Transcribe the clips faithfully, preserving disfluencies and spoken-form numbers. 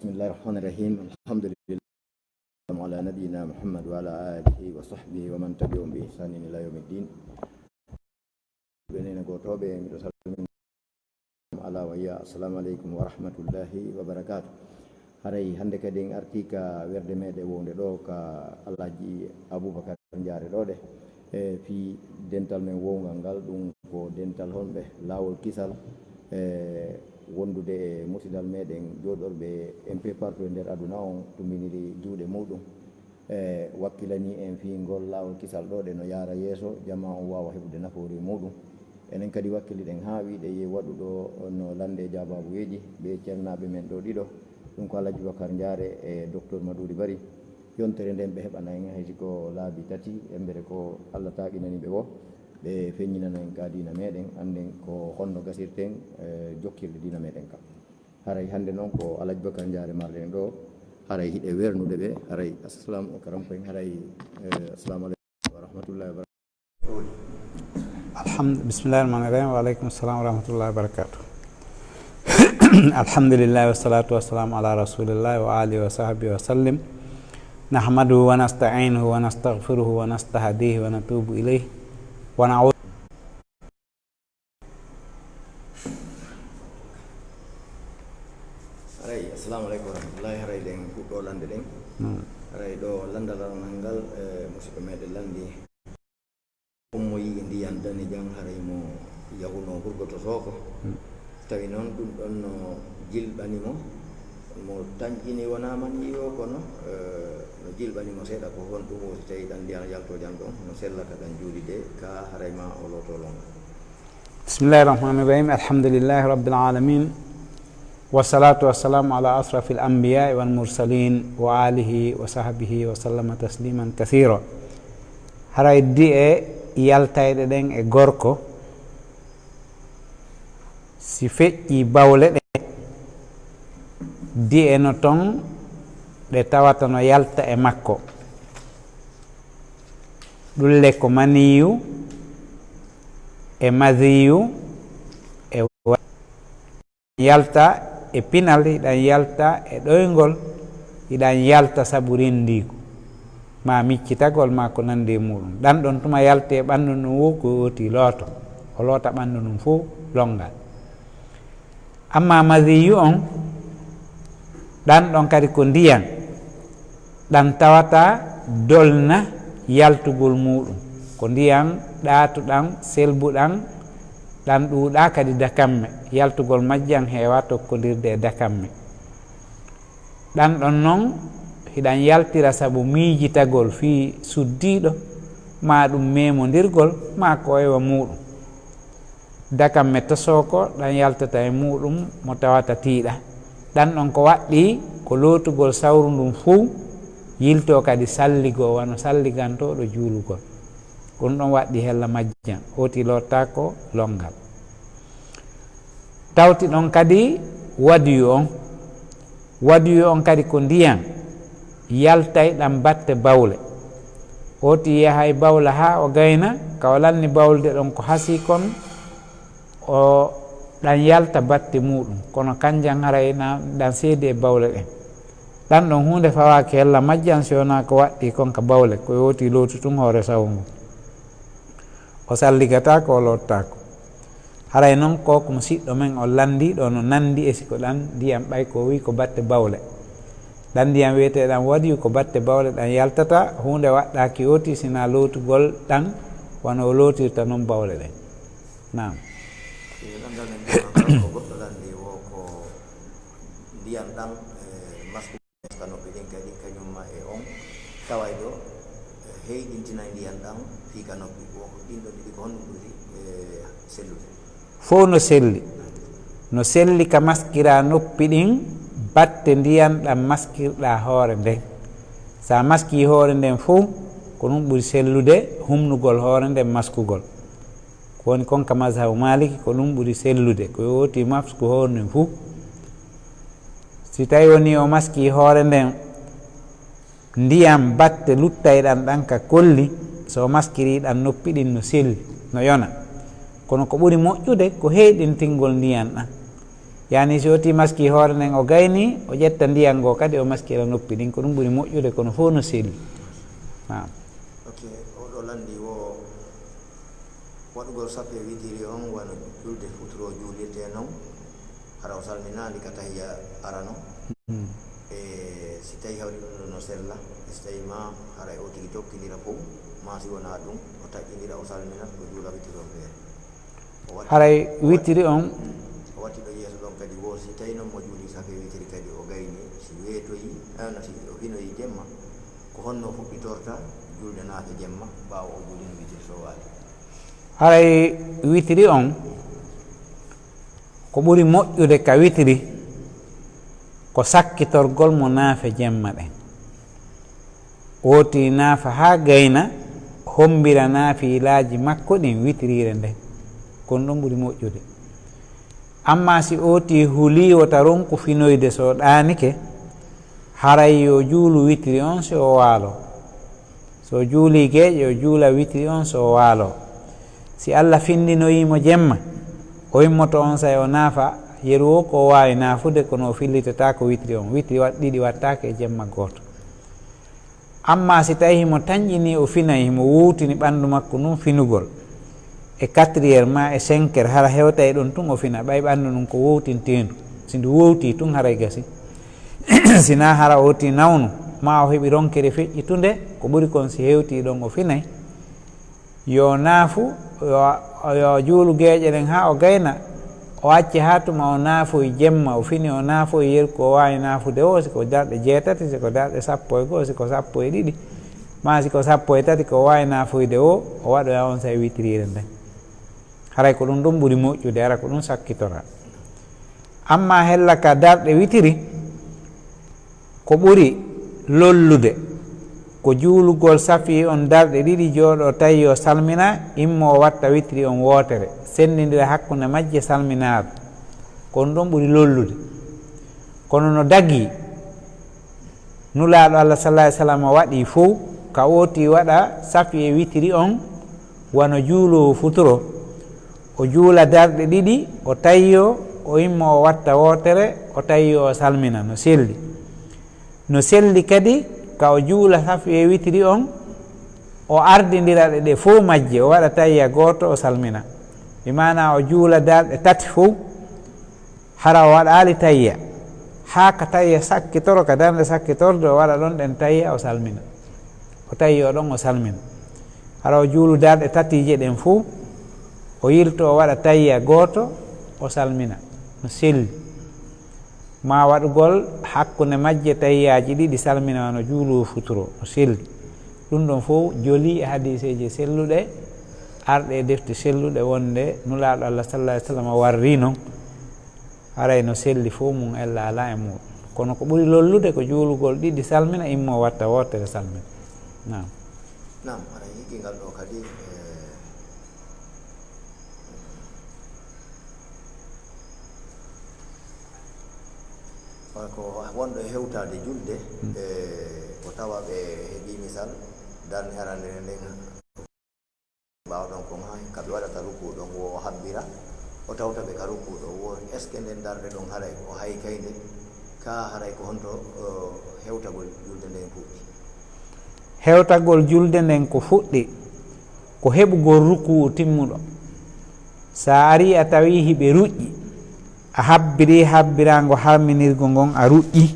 Bismillahir Rahmanir Rahim. Alhamdulillah. Ala nabiyyina Muhammad wa ala alihi wa sahbihi wa man tabi'ahum bi ihsanin ila yawmiddin. Ɓe nene gotooɓe, miɗo salmina ala wa iya, assalamu aleykum wa rahmatullahi wa barakatuh. Haray hannde kadi en artii ka werde meɗen wonde ɗo ka Alhaji Aboubacar Ndiare ɗo ɗe. E fii dental men wowngal ngal, ɗum ko dental honɓe laawol kisal, e wondude e musidal meɗen jooɗorɓe M P partout e nder aduna on, tumbiniri juuɗe muɗum. E wakkilani en fii ngol laawol kisal ɗo ɗe no yaara yeeso, jamaa on waawa heɓude nafoore muɗum. Enen kadi wakkiliɗen haa wiɗe ye waɗuɗo no lande e jaabaabuyeeji ɓe ceernaaɓe men ɗo ɗiɗo. Ɗum ko Alhaji Boubacar Ndiare e Docteur Madouri Bari. Yontere nden ɓe heɓana en hay si ko laabi tati, embere ko Allah taaɓinani ɓe wo, ɓe feññinana en ka diina meɗen, annden ko honno gasirten, e jokkirde diina meɗen ka. Haray hannde noon ko Alhaji Boubacar Ndiare marɗen ɗo, haray hiɗe wernude ɓe, haray assalamu aleykum, haray, e, assalamu aleykum wa rahmatullahi wa barakatuh. Alhamdu-, bismillahir rahmanir rahim. Wa aleykum salam wa rahmatullahi wa barakatuh. Alhamdulillah, wa salatu wa salamu ala rasulillah wa alihi wa sahbihi wa sallim. Nahmaduhu wa nasta'inuhu wa nastaghfiruhu wa nastahdihi wa natubu ilayh. Wa na'udhu Haray, assalamu aleykum wa rahmatullahi. Haray ɗen fuɗɗo lande ɗen. Mm. Haray ɗo landal aranal ngal, e, musidɗo meɗen landi. Ummoyi e ndiyan danejan, haray mo yahuno hurgoto sooko. Mm. Tawi noon ɗum ɗon no jilɓani mo, mo tanƴini wona man yiwo kono, e, no jilɓani mo seeɗa ko honɗum o, si tawi ɗan ndiyan yaltojan ɗon, no sella ka ɗan juuɗi de, ka haray ma o looto longa. Bismillahir rahmanir rahim. Alhamdulillahi rabbil alamin. Wassalatu wassalamu ala ashrafil anbiya'i wal mursalin wa alihi wa sahbihi wa sallama tasliman kathira. Haray di'e yaltayɗe ɗen e gorko, si feƴƴi bawle ɗe, di'e no ton ɗe tawata no yalta e makko. Ɗulle ko maniyu e madiyu e wa-, yalta e pinal, hiɗan yalta e ɗoyngol, hiɗan yalta sabu renndiigu, ma miccitagol, ma ko nanndi e muɗum. Ɗan ɗon tuma yalti e ɓanndu ndun wo ko oti looto, o loota ɓanndu ndun fow lonngal. Amma madiyu on, ɗan ɗon kadi ko ndiyan, ɗan tawata dolna yaltugol muɗum. Ko ndiyan ɗaatuɗan, selbuɗan, ɗan ɗuuɗa kadi dakamme. Yaltugol majjan heewa tokkondirde e dakamme. Ɗan ɗon non, hiɗan yaltira sabu miijitagol fii suddiiɗo, maa ɗum meemondirgol, maa ko ewa muɗum. Dakamme tosooko ɗan yaltata e muɗum mo tawata tiiɗa. Ɗan ɗon ko waɗɗii ko lootugol sawru ndun fow, yiltoo kadi salligoo wano salligantooɗo juulugol. Ɗun ɗon waɗɗii hella majjan, oti loottaako lonngal. Tawti ɗon kadi wadiyu on. Wadiyu on kadi ko ndiyan yaltay ɗan batte bawle. Oti yahay bawla haa o gayna, ka o lanni bawlude ɗon ko hasii kon, o ɗan yalta batte muɗum. Kono kanjan haray na ɗan seedi e bawle ɗen. Ɗan ɗon huunde fawaaki hella majjan si wonaa ko waɗɗii kon ka bawle, ko oti lootu tun hoore sawu ngun. O salligataako, o loottaako. Haray non ko ko musiɗɗo men on lanndii ɗoo no nanndi e si ko ɗan ndiyan ɓay ko o wi'i ko batte bawle. Ɗan ndiyan wi'etee ɗan wadiyu ko batte bawle ɗan yaltata, huunde waɗɗaaki oti sinaa lootugol ɗan wano o lootirta non bawle ɗen. Naam. Ɗan ɗan en ko goɗɗo lanndii wo ko ndiyan ɗan, e, masku ka noppi ɗin kadi kañum ma e on tawayɗo, eh, heyɗintinay ndiyan ɗan fii ka noppi. Wo ɗin ɗon ɗiɗi ko honɗum ɓuri, eh, sellude? Fow no selli. No selli ka maskira noppi ɗin batte ndiyan ɗan maskirɗa hoore nden. Sa maskii hoore nden fow, ko ɗum ɓuri sellude humnugol hoore nden maskugol. Ko woni kon ka mazhabu Maliki, ko ɗum ɓuri sellude, ko yooti masku hoore nden fuu. Si tawi woni o maskii hoore nden, ndiyan batte luttayɗan ɗan ka kolli, so o maskirii ɗan noppi ɗin no selli, no yona. Kono ko ɓuri moƴƴude ko heyɗintingol ndiyan ɗan. Yani si o tii maski hoore nden o gayni, o ƴetta ndiyan goo kadi o maskira noppi ɗin, ko ɗum ɓuri moƴƴude, kono fof no selli. Naam. Ok, oɗo lanndi wo waɗugol sappe witiri on wano julde futuro juulirte non, hara o salminaali ka tahiya arano. Hmm. E si tawi hawri ɗum ɗo no sella, e si tawi ma haray o tigi tokkindira fof, ma si wonaa ɗum, o taƴƴindira, o salmina, o juula witiri on feere. O watti-, haray o watti-, witiri on. O watti ɗo yeeso ɗon kadi wo si tawi non mo juuli sappe witiri kadi o gayni, si weetoyi, eh, no si o hinoyi jemma, ko honno fuɗɗitorta julde naafe jemma ɓaawo o juulino witiri so waali? Haray witiri on, ko ɓuri moƴƴude ka witiri, ko sakkitorgol mo naafe jemma ɗen. Ooti naafa haa gayna, hombira naafilaaji makko ɗin witiriire nden. Kon ɗon ɓuri moƴƴude. Amma si ooti hulii wota ronku finoyde so ɗaanike, haray yo juulu witiri on si o waalo. So juulii geeƴe, o juula witiri on so o waalo. Si Alla findinoyii mo jemma, o immoto on say o naafa yeru o ko o waawi naafude, kono o fillitataako witiri on. Witiri wat-, ɗiɗi wattaake e jemma gooto. Amma si tawi himo tanƴinii, o finay, himo wowtini ɓanndu makko ndun finugol, e quatre heures maa e cinq heures, hara hewtay ɗon tun o fina, ɓay ɓanndu ndun ko wowtinteendu. Si ndu wowtii tun, haray gasi. Sinaa hara ooti nawnu, maa o heɓi ronkere feƴƴitunde, ko ɓuri kon si hewtii ɗon o finay. Yo naafu, yo, yo juulu geeƴe ɗen haa o gayna, o acca haa tuma o naafoyi jemma, o fini o naafoyi yeru ko o waawi naafude o, si ko darɗe jeetati, si ko darɗe sappo e go'o, si ko sappo e ɗiɗi, maa si ko sappo e tati ko o waawi naafoyde o, o waɗoya on say witiriire nden. Haray ko ɗum ɗon ɓuri moƴƴude, hara ko ɗum sakkitora. Amma hella ka darɗe witiri, ko ɓuri lollude, ko juulugol safi on darɗe ɗiɗi, jooɗo tawi o salmina, immo o watta witiri on wootere, senndindira hakkunde majje salminaare. Ko ɗum ɗon ɓuri lollude. Kono no dagii, Nulaaɗo Allah sallallahu alaihi wasallam waɗi fow, ka ooti waɗa safi e witiri on wano juuloowo futuro. O juula darɗe ɗiɗi, o tayyo, o immo o watta wootere, o tayyo o salmina, no selli. No selli kadi ka o juula safi e witiri on, o ardindira ɗe, ɗe fow majje, o waɗa tayya gooto, o salmina. Bi maana o juula darɗe tati fow, hara o waɗaali tayya. Haa ka tayya sakkitoro, ka darnde sakkitorde, o waɗa ɗon ɗen tayya, o salmina. O tayyo ɗon, o salmina. Hara o juulu darɗe tatiije ɗen fuu, o yilto, o waɗa tayya gooto, o salmina. No selli. Maa waɗugol hakkunde majje tayyaaji ɗiɗi, salmina wano juulu futuro, no selli. Ɗum ɗon fow jolii e hadiiseeje selluɗe, arɗe e defte selluɗe, wonde Nulaaɗo Allah sallallahu alaihi wasallam warri non. Haray no selli fow mum, ella alaa e muɗum. Kono ko ɓuri lollude ko juulugol ɗiɗi, salmina, immo watta wootere, salmina. Naam. Naam, haray hikki ngal ɗo kadi, eh, wala ko wonɗo e hewtaade julde, hmm, eh, ko tawa ɓe heɓi misal darnde arande nden. Ɓaawo ɗon kon hay ka ɓe waɗata rukuu ɗon, wo o habbira, o tawta ɓe ka rukuu ɗon, wo est-ce que nden darnde ɗon haray ko haykaynde, ka haray ko honto, o, hewtagol julde nden fuɗɗi? Hewtagol julde nden ko fuɗɗi, ko heɓugol rukuu timmuɗo. Sa ari a tawi hiɓe ruƴƴi, a habbiri habbiraango harminirgo ngon a ruƴƴi,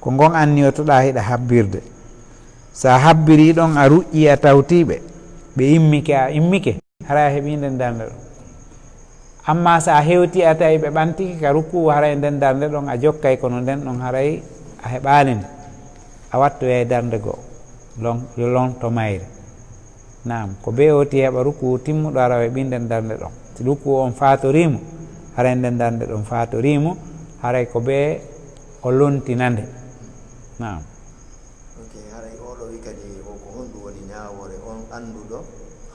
ko ngon anniyotoɗaa hiɗa habbirde. Sa habbirii ɗon, a ruƴƴii, a tawtii ɓe, ɓe immike, a immike, haray a heɓii nden darnde ɗon. Amma sa hewtii, a tawi ɓe ɓantike ka rukuu, haray nden darnde ɗon a jokkay, kono nden ɗon haray a heɓaali nde. A wattoyay darnde goo, lon-, yo lonto mayre. Naam, ko bee ooti heɓa rukuu timmuɗo, hara o heɓii nden darnde ɗon. Si rukuu on faatorii mo, haray nden darnde ɗon faatorii mo, haray ko bee o lontina nde. Naam. Ok, haray oɗo wi kadi, o ko honɗum woni ñaawoore on annduɗo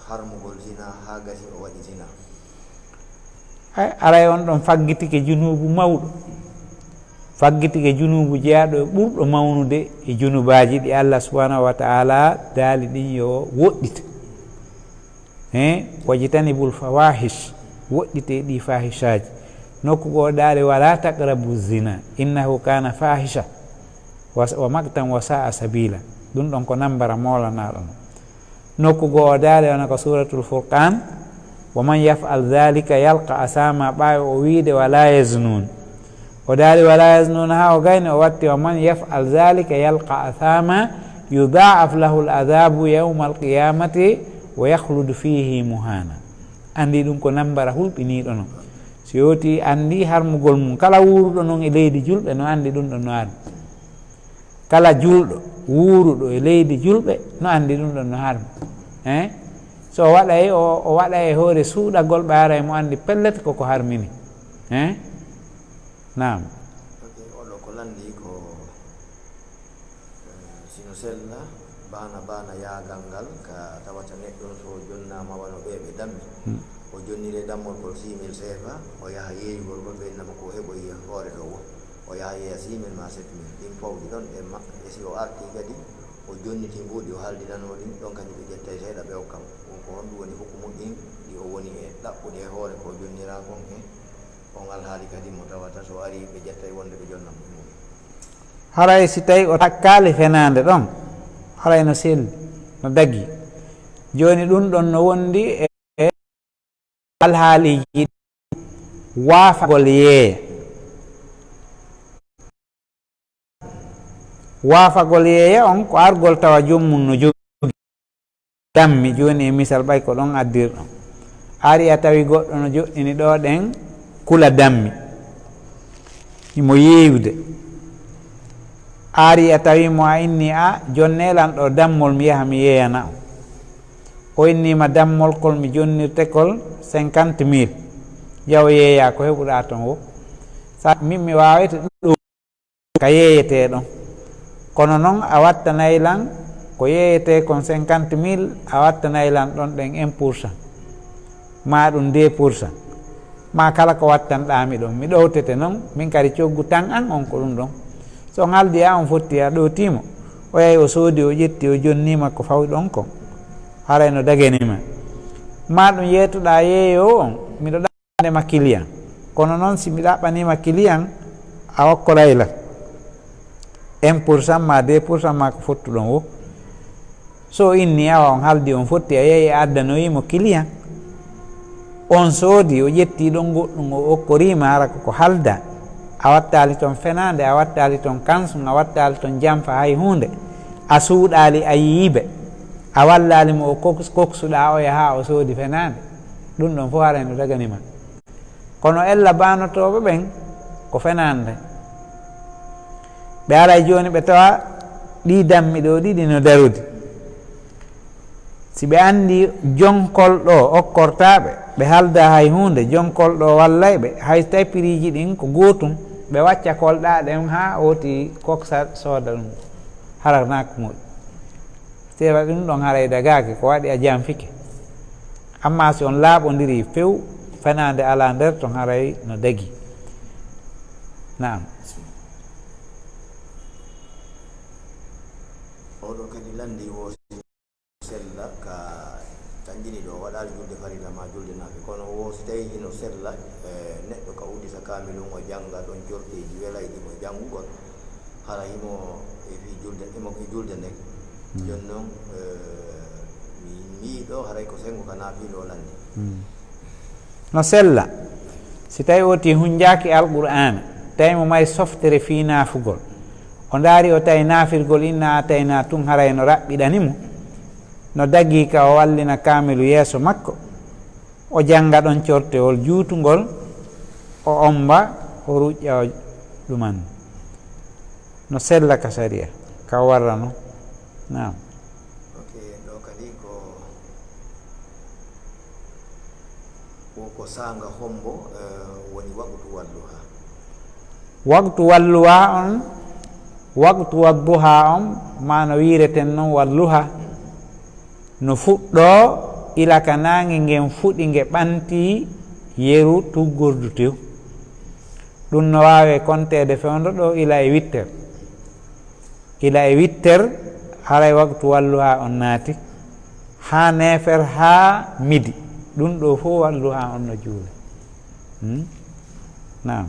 harmugol zina haa gasi o waɗi zina? Hay, haray on ɗon faggitike junuubu mawɗo. Faggitike junuubu jeyaaɗo e ɓurɗo mawnude e junubaaji ɗi Allah subhanahu wa ta'ala daali ɗin yo woɗɗite. He, wajtanibul fawahish, woɗɗite ɗi fahishaaji. Nokku goo o daali, "Wala taqrabu zina, innahu kana fahisha, wa, wa maqtan wa sa'a sabila." Ɗum ɗon ko nambara moolanaɗo no. Nokku goo o daali, wona ko Suratul Furqan, "Wa man yaf'al dhalika yalqa asama," ɓaawo o wiide, "Wala yaznun." O daali, "Wala yaznun," haa o gayni, o watti, "Wa man yaf'al dhalika yalqa asama, yudha'af lahu al-adhabu yawma al-qiyamati, wa yakhlud fihi muhana." Anndi ɗum ko nambara hulɓiniiɗo non. Si yowti anndi harmugol mum, kala wuuruɗo non e leydi julɓe no anndi ɗum ɗon no harmi. Kala julɗo wuuruɗo e leydi julɓe no anndi ɗum ɗon no harmi. Eh? So o waɗay, o, o waɗa e hoore suuɗagol ɓe ara e mo anndi pellet ko ko harmini. Eh? Naam. Ok, oɗo ko lanndi ko, eh, sino sella, baana, baana yaagal ngal, ka tawata neɗɗo so jonnaama wano ɓe ɓe dammi. Hmm. O jonnire dammol kol six mille seefa, o yaha yeeyugol ngol, ɓe innama ko heɓoyi hoore ɗo wo. O yaha yeeya six mille ma sept mille. Ɗin pawɗi ɗon e ma-, e si o arti kadi, o jonniti mbuuɗi, o haldidanoo ɗin, ɗon kadi ɓe ƴettay seeɗa ɓe okka mo. Ɗum ko honɗum woni hukumu ɗin ɗi o woni e ɗaɓɓude e hoore ko o jonniraa kon e on alhaali kadi mo tawata so ari ɓe ƴettay wonde ɓe jonna mo ɗum? Haray si tawi o takkaali fenaande ɗon, haray no selli, no dagi. Jooni ɗum ɗon no wondi e alhaaliiji waafagol yeeya. Waafagol yeeya on ko argol tawa joom mum no jogi dammi, jooni e misal ɓay ko ɗon addirɗon. Ari a tawi goɗɗo no joɗɗini ɗo ɗen kula dammi. Himo yeeyude. Ari a tawi mo a inni a jonne lan ɗo dammol mi yaha mi yeeyana on. O inni ma dammol kol mi jonnirte kol cinquante mille. Yaw yeeya ko heɓuɗa ton wo. Sa min mi waawete ɗum ɗo ka yeeyetee ɗon. Kono non a wattanay lan ko yeeyetee kon cinquante mille, a wattanay lan ɗon ɗen un pour cent. Ma ɗum deux pour cent. Ma kala ko wattanɗaa mi ɗon. Mi ɗowtete non, min kadi coggu tan an on ko ɗum ɗon. So on haldi a on fotti a ɗowtiimo, o yahi o soodi, o ƴetti, o jonniima ko fawi ɗon kon. Haray no dagenima. Ma ɗum yeetoɗaa yeeyoowo on, miɗo ma client. Kono non si mi ɗaɓɓanima client, a okkoray lan un pour cent ma deux pour cent ma ko fottuɗon wo. So inni awa on haldi on fotti a yeeyi a addanoyimo client. On soodi o ƴetti ɗon goɗɗum o okkorima hara ko ko halda. A wattali ton fenande, a wattali ton kansun, a wattali ton jamfa hay hunde. A suuɗali a yiyiɓe. A wallali mo o koks-, koksuɗa o yaha o soodi fenande. Ɗum ɗon fof haray no daganima. Kono ella baanotooɓe ɓen ko fenaande. Ɓe aray jooni ɓe tawa ɗii dammi ɗoo ɗiɗi no darodi. Si ɓe anndi jonkol ɗoo okkortaaɓe, ɓe halda hay huunde, jonkol ɗoo wallay ɓe, hay tawi piriiji ɗin ko gootum, ɓe wacca kolɗaa ɗen haa woti koksa sooda ɗum. Hara naa ko moƴƴi. Sera ɗum ɗon haray dagaaki, ko waɗi a janfike. Amma si on laaɓondirii few, fenaande alaa nder ton, haray no dagi. Naam. Oɗo kadi lanndi wo sella ka tanjini ɗo, waɗaali julde farilla ma julde naafi. Kono wo si tawi hino sella, eh, neɗɗo ka uddita kaamilun o jannga ɗon jorteeji welayɗi mo janngugol. Hara himo e fii julde, himo e julde nden. Hmm. Jooni non, eh, mi, mi yi'i ɗo haray ko senngo ka naafilo lanndi. Hmm. No sella, si tawi o ti hunjaaki Alqur'aana, tawi mo may softere fii naafugol, o ndaari o tawi naafirgol inna aatayna tun haray no raɓɓiɗani mo, no dagii ka o wallina kaamilu yeeso makko, o jannga ɗon cortewol juutungol, o omba, o ruƴƴa, o ɗuman. No sella ka sariya, ka warrano. Naam. Ok, ɗo kadi ko, ko, ko saanga hombo, eh, woni waqtu walluha? Waqtu walluha on, waqtu wadduha on, ma no wiireten non walluha. No fuɗɗoo ila ka naange ngen fuɗi, nge ɓanti yeru tuggordu tew. Ɗum no waawe konteede fewndo ɗo ila e wittere. Ila e wittere, haray waqtu walluha on naati. Haa neefer, haa midi. Ɗum ɗo fof walluha on no juule. Hmm? Naam.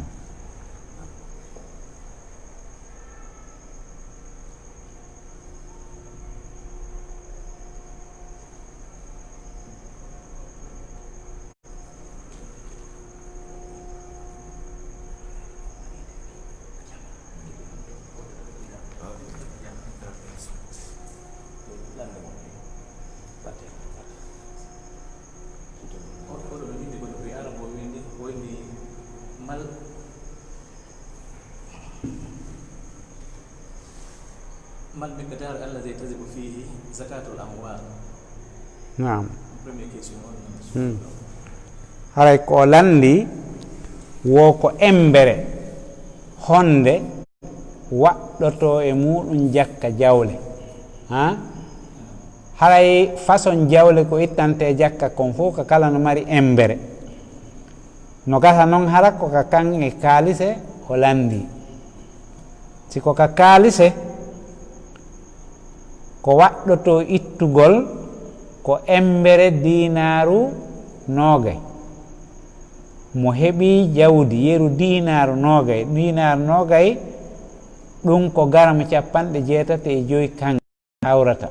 Mal miqdar alladhi tajibu fihi zakatul amwal. Naam. Premier question on. Hmm. Haray ko o lanndi wo ko embere honde waɗɗoto e muɗum jakka jawle. Ha? Haray façon jawle ko ittante jakka kon fof ko kala no mari embere. No gasa noon hara ko ka kaŋŋe kaalise o lanndii. Si ko ka kaalise, ko waɗɗotoo ittugol ko embere diinaaru noogay. Mo heɓii jawdi yeru diinaaru noogay, diinaaru noogay, ɗum ko garam cappanɗe jeetati e joy kaŋŋe hawrata.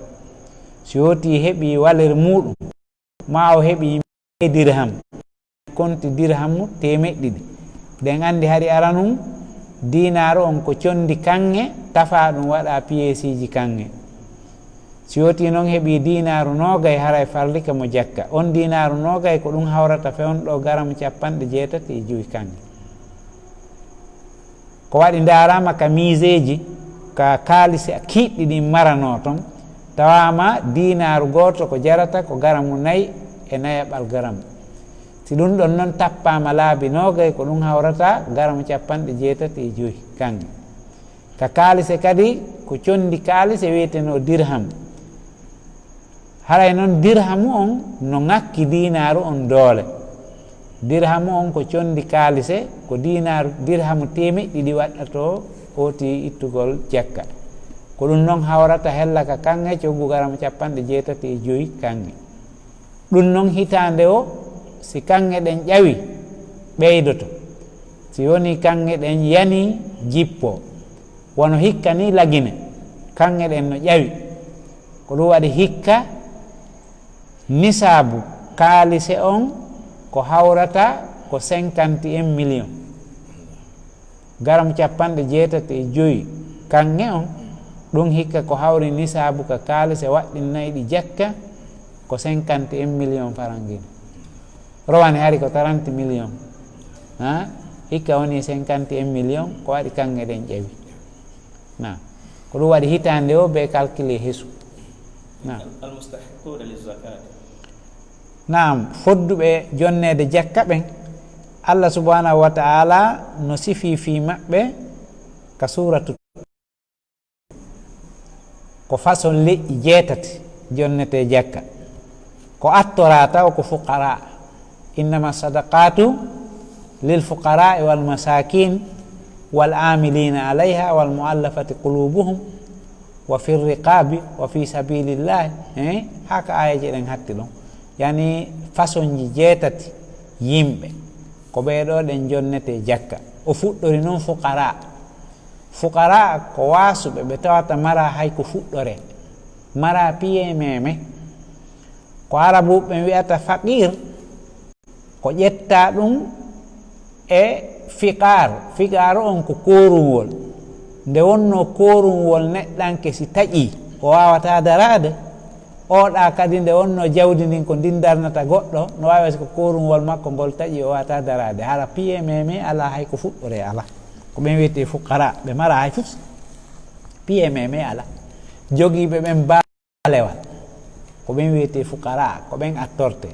Si hooti heɓii waler muuɗum, maa o heɓii dirham, konti dirhamu teemeɗɗe ɗiɗi. Ɗen anndi hari aranun diinaaru on ko conndi kaŋŋe, tafaa ɗum waɗa piyeesiiji kaŋŋe. Si hooti noon heɓii diinaaru noogay, haray farlike mo jakka. On diinaaru noogay ko ɗum hawrata fewndo garam cappanɗe jeetati e joy kaŋŋe. Ko waɗi ndaaraama ka miiseeji, ka kaalisi kiiɗɗi ɗin maranoo ton, tawaama diinaaru gooto ko jarata ko garamu nayi e nayaɓal garamu. Si ɗum ɗon non tappaama laabi noogay, ko ɗum hawrata garamu cappanɗe jeetati e joy kaŋŋe. Ka kaalise kadi, ko conndi kaalise wiyetenoo dirham. Haray non dirhamu on no ŋakki diinaaru on doole. Dirhamu on ko conndi kaalise, ko diinaaru, dirhamu teemeɗɗe ɗiɗi waɗɗatoo hooti ittugol jakka. Ko ɗum non hawrata hella ka kaŋŋe coggu garamu cappanɗe jeetati e joy kaŋŋe. Ɗum non hitaande o, si kaŋŋe ɗen ƴawi, ɓeydoto. Si woni kaŋŋe ɗen yani, jippo. Wano hikka ni lagine, kaŋŋe ɗen no ƴawi. Ko ɗum waɗi hikka nisaabu kaalise on ko hawrata ko cinquante et un million. Garam cappanɗe jeetati e joy kaŋŋe on, ɗum hikka ko hawri nisaabu ka kaalise waɗɗinnayɗi jakka ko cinquante et un million farangina. Rowani hari ko trente million. Ha? Hikka woni cinquante et un million ko waɗi kaŋŋe ɗen ƴawi. Na. Ko ɗum waɗi hitaande o be calcule hesu. Na. Al-, al-mustahiquna liz-zakat. Naam, fodduɓe jonneede jakka ɓen, Allah subhanahu wa ta'ala no sifi fii maɓɓe ka suuratu. Ko façon leƴƴi jeetati jonnetee jakka. Ko attoraa taw ko fuqara. Innama sadaqatu lil fuqaraa wal masakin wal amilina alayha wal muallafati qulubuhum wa fi riqabi wa fi sabilillahi. Eh? Haka aayeeje ɗen hatti ɗon. Yani façonji jeetati yimɓe. Ko ɓee ɗoo ɗen jonnetee jakka. O fuɗɗori non fuqara. Fuqara ko waasuɓe ɓe tawata mara hay ko fuɗɗoree. Mara piye meme. Ko arabuɓe ɓen wi'ata faqir, ko ƴetta ɗum e fiqar. Fiqar on ko koorunwol. Nde wonno koorunwol neɗɗanke si taƴi, o waawata daraade. Oɗa kadi nde wonno jawdi ndin ko ndin darnata goɗɗo, no waawi si ko koorunwol makko ngol taƴi o waawata daraade. Hara piye meme alaa hay ko fuɗɗoree alaa. Ko ɓen wiyetee fuqara, ɓe mara hay fus. Piye meme alaa. Jogiiɓe ɓen ba- ɓalewal. Ko ɓen wiyetee fuqara, ko ɓen attortee.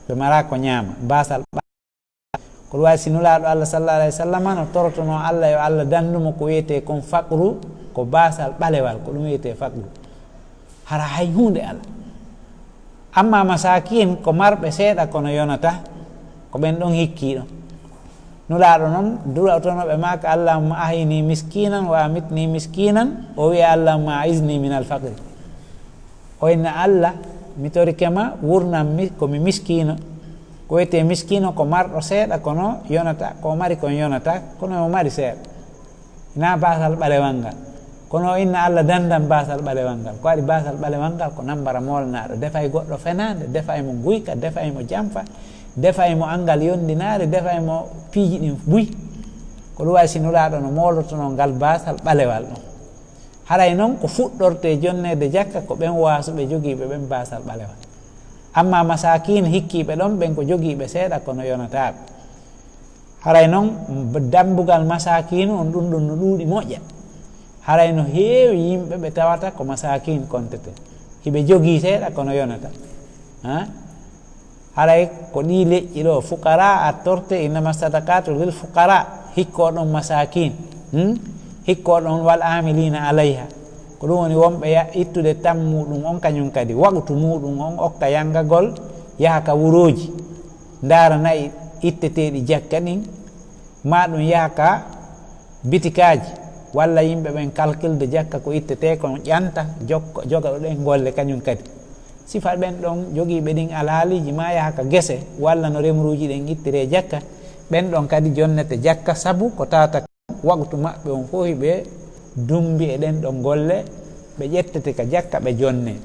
Ɓe mara ko ñaama, baasal ɓa-, ko ɗum waɗi si Nulaaɗo Allah sallallahu alayhi wa sallam no torotonoo Allah yo Allah danndu mo ko wiyetee kon faqru, ko baasal ɓalewal, ko ɗum wiyetee faqru. Hara hay huunde alaa. Amma masaakiin ko marɓe seeɗa kono yonata, ko ɓen ɗon hikkii ɗon. Nulaaɗo non, du'a'otonooɓe maaka, "Allahumma ahyini miskinan wa amitni miskinan," o wi'a, "Allahumma a'izni minal faqri." O inna, "Allah, mi torike ma, wurnan mi ko mi miskiino, Ko wiyetee miskiino ko marɗo seeɗa kono yonata, ko o mari kon yonata, kono o mari seeɗa. Hinaa baasal ɓalewal ngal. Kono o inna Alla dandan baasal ɓalewal ngal. Ko waɗi baasal ɓalewal ngal? Ko nambara moolanaaɗo. Defay goɗɗo fenaande, defay mo guyka, defay mo jamfa, defay mo anngal yondinaare, defay mo piiji ɗin buy. Ko ɗum waɗi si Nulaaɗo no moolotonoo ngal baasal ɓalewal ɗon. Haray non ko fuɗɗortee jonneede jakka ko ɓen waasuɓe jogiiɓe ɓen baasal ɓalewal. Ammaa masaakiin hikkiiɓe ɗon ɓen ko jogiiɓe seeɗa kono yonataaɓe. Haray non dambugal masaakiinu on ɗun ɗun no ɗuuɗi moƴƴa. Haray no heewi yimɓe ɓe tawata ko masaakiin kontetee. Hiɓe jogii seeɗa kono yonata. Ha? Haray ko ɗii leƴƴi ɗoo, fuqaraa artortee, innama sadaqatu lil fuqaraa, hikkoo ɗon masaakiin, hmm? Hikkoo ɗon wal aamiliina alayha. Ko ɗum woni wonɓe ya-, ittude tan muuɗum on, kañum kadi waqtu muuɗum on, okka yangagol, yaha ka wurooji, ndaara na'i itteteeɗi jakka ɗin, maa ɗum yaha ka bitikaaji, walla yimɓe ɓen kalkilde jakka ko ittetee kon, ƴanta, jokka, joga ɗo ɗen golle kañum kadi. Sifa ɓen ɗon jogiiɓe ɗin alhaaliiji, maa yaha ka gese, walla no remruuji ɗin ittiree jakka, ɓen ɗon kadi jonnete jakka, sabu ko tawata waqtu maɓɓe on fof hiɓe dumbi e ɗen ɗon golle, ɓe ƴettete ka jakka, ɓe jonnee.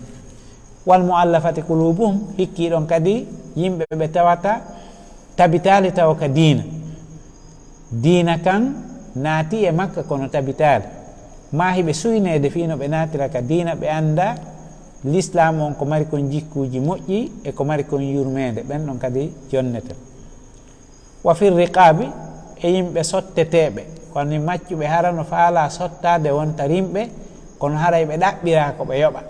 Wal mu'allafati qulubuhum, hikkii ɗon kadi yimɓe ɓe tawata tabitaali tawa ka diina. Diina kan naati e makka kono tabitaali. Maa hiɓe suyneede fii no ɓe naatira ka diina, ɓe annda lislaamu on ko mari kon jikkuuji moƴƴi e ko mari kon yurmeende, ɓen ɗon kadi jonnete. Wa fir riqaabi, e yimɓe sotteteeɓe, woni maccuɓe hara no faalaa sottaade wonta rimɓe, kono haray ɓe ɗaɓɓiraa ko ɓe yoɓa.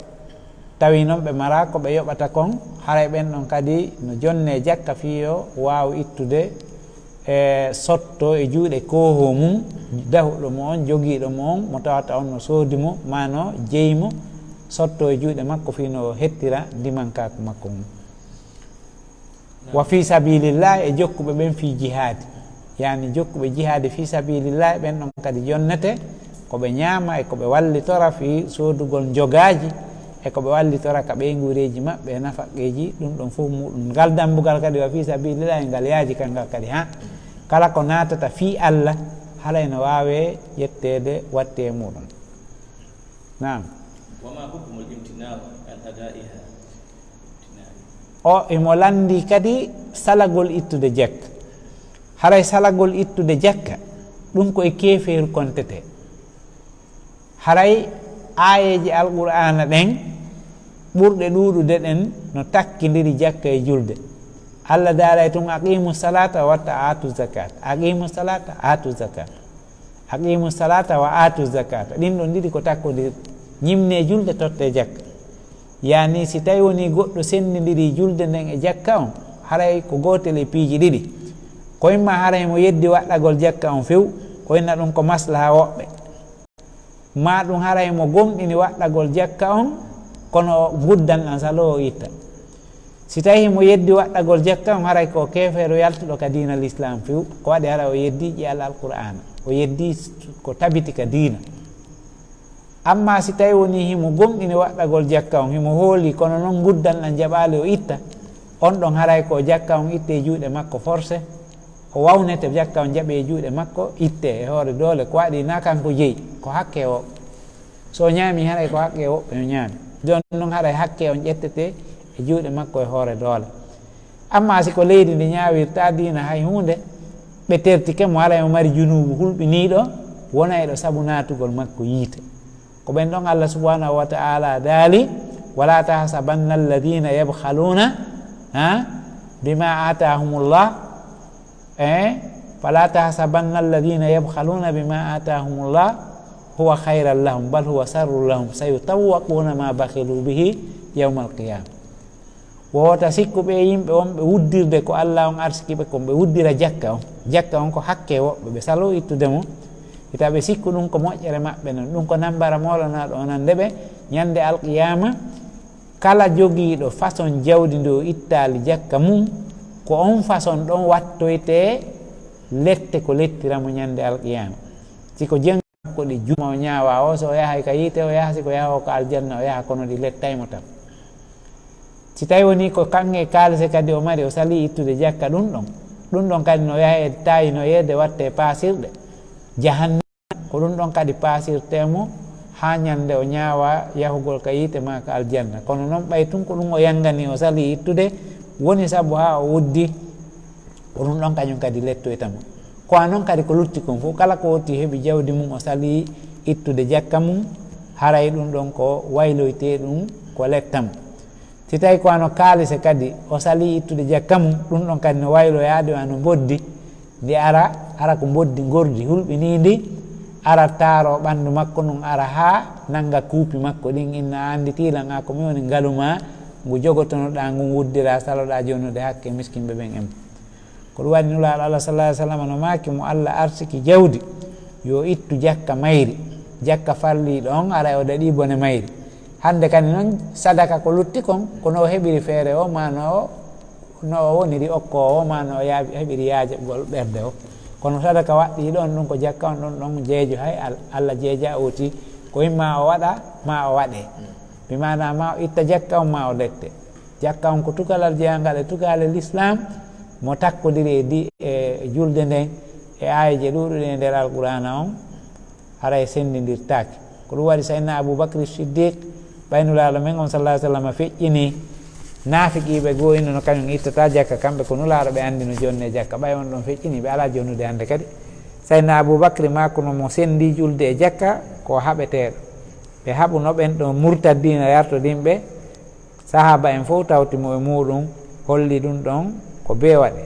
Tawi non ɓe maraa ko ɓe yoɓata kon, haray ɓen ɗon kadi no jonnee jakka fii yo waawu ittude e sotto e juuɗe koohoo mum, dahuɗo mo on, jogiiɗo mo on, mo tawata on no soodi mo, maa no jeyi mo, sotto e juuɗe makko fii no o hettira ndimankaaku makko ngun. Wa fii sabiilillaahi, e jokkuɓe ɓen fii jihaadi. Yaani jokkuɓe jihaadi fii sabiilillaahi, ɓen ɗon kadi jonnete ko ɓe ñaama e ko ɓe wallitora fii soodugol njogaaji e ko ɓe wallitora ka ɓeynguureeji maɓɓe e nafaqeeji, ɗum ɗon fof muuɗum. Ngal dambugal kadi wa fii sabiilillaahi, ngal yaaji ka ngal kadi, haa. Kala ko naatata fii Alla, haray no waawee ƴetteede wattee muuɗum. Naam. وما حكم الامتناع عن أدائها؟ O, imo lanndii kadi salagol ittude jakka. Haray salagol ittude jakka, ɗum ko e keefeeru kontetee. Haray aayeeje Alqur'aana ɗen ɓurɗe ɗuuɗude ɗen no takkindiri jakka e julde. Alla daalay tun, "Aqimu salata wa aatu zakat." "Aqimu salata, aatu zakat." "Aqimu salata wa aatu zakata." Ɗin ɗon ɗiɗi ko takkondirɗi. Ñimnee julde, tottee jakka. Yaani, si tawi wonii goɗɗo senndindirii julde nden e jakka on, haray ko gootel e piiji ɗiɗi. Ko imma haray mo yeddi waɗɗagol jakka on few, o inna ɗum ko maslaha woɓɓe. Maa ɗum haray mo gomɗini waɗɗagol jakka on, kono nguddan ɗan saloo o itta. Si tawi mo yeddi waɗɗagol jakka on, haray ko keefeero yaltuɗo ka diina Lislaam few. Ko waɗi haray o yeddi ƴi'al Alqur'aana, o yeddi ko tabiti ka diina. Ammaa si tawi wonii himo gomɗini waɗɗagol jakka on, himo hoolii, kono non nguddan ɗan jaɓaali o itta, on ɗon haray ko jakka on ittee juuɗe makko forse, o wawnete jakka on jaɓee juuɗe makko, ittee e hoore doole, ko waɗi na kanko jeyi, ko hakkee o. So o ñaami, haray ko haqqee woɓɓe no ñaami. Jooni non, haray haqqee on ƴettetee e juuɗe makko e hoore doole. Ammaa si ko leydi ndi ñaawirtaa diina hay huunde, ɓe tertike mo, haray mo mari junuubu hulɓiniiɗo, wonayɗo sabu naatugol makko yiite. Ko ɓen ɗon Allah subhanahu wa ta'ala daali, "Wala tahsabanna alladhina yabkhaluna, ha, bima atahumullah." Eh, "Fala tahsabanna alladhina yabkhaluna bima atahumullah huwa khayran lahum, bal huwa sharrun lahum, sayutawwaquna ma bakhilu bihi yawmal qiyamah." Wota sikku ɓe yimɓe wonɓe wuddirde ko Allah on arsiki ɓe kon, ɓe wuddira jakka on. Jakka on ko hakke woɓɓe, ɓe saloo ittude mo. Hita ɓe sikku ɗum ko moƴƴere maɓɓe non, ɗum ko nambara moolanaɗo o nande ɓe ñande alqiyama. Kala jogiiɗo façon jawdi ndi o ittaali jakka mum, ko on façon ɗon wattoyte lette ko lettira mo ñande alqiyama. Si ko jeng-, ko ɗi juma o ñaawa o, so o yahay ka yiite o yaha, si ko yaha o ka aljanna o yaha, kono ɗi lettay mo tan. Si tawi woni ko kaŋŋe kaalise kadi o mari, o salii ittude jakka, ɗum ɗon, ɗum ɗon kadi no yaha e taayinoyeede, waɗte paasirɗe jahannama, ko ɗum ɗon kadi paasirtee mo haa ñande o ñaawa yahugol ka yiite maa ka aljanna. Kono noon, ɓay tun ko ɗum o yanngani, o salii ittude, woni sabu haa o uddi, ko ɗum ɗon kañum kadi lettoyta mo. Ko a noon kadi ko lutti kon fof, kala ko woti heɓi jawdi mum, o salii ittude jakka mum, haray ɗum ɗon ko wayloytee ɗum, ko letta mo. Si tawi ko wano kaalise kadi, o salii ittude jakka mum, ɗum ɗon kadi no wayloyaade wano mboddi, ndi ara, ara ko mboddi ngordi hulɓiniindi, ara taaro ɓanndu makko ndun, ara haa nannga kuupi makko ɗin, inna a anndi tiilan a ko mi woni ngalu maa, ngu jogotonoɗaa ngun, wuddira, saloɗaa jonnude hakke miskinɓe ɓen en. Ko ɗum waɗi Nulaaɗo Allah sallallahu alaihi wasallam no maaki mo Allah arsiki jawdi, yo ittu jakka mayri, jakka farliiɗo on, aray o daɗii bone mayri. Hannde kadi noon, sadaka ko lutti kon, ko no o heɓiri feere o, maa no o, no o woniri okkoowo, maa no o yaabi-, heɓiri yaajaɓgol ɓernde o. Kono sadaka waɗɗii ɗon, ɗum ko jakka on ɗon, ɗon jeejo, hay Al-, Allah jeeja oti, ko imma o waɗa, maa o waɗee. Bi maanaa, maa o itta jakka on, maa o lette. Jakka on ko tukalal jeyangal e tukaale Lislaam, mo takkodiri e di-, e julde nden, e aayeeje ɗuuɗuɗe e nder Alqur'aana on, haray senndindirtaake. Ko ɗum waɗi Sayyidina Abu Bakri Siddiq, ɓay Nulaaɗo men on, sallallahu alaihi wasallam, feƴƴini naafiqiiɓe goo, inno no kañum ittata jakka, kamɓe ko Nulaaɗo ɓe anndi no jonne jakka, ɓay on ɗon feƴƴini, ɓe alaa jonnude hannde kadi. Sayyidina Abu Bakri maakuno mo senndi julde e jakka, ko haɓeteeɗo. Ɓe haɓuno ɓen ɗon murtaddiina yartodinɓe, sahaaba en fof tawti mo e muuɗum, holli ɗum ɗon ko bee waɗe,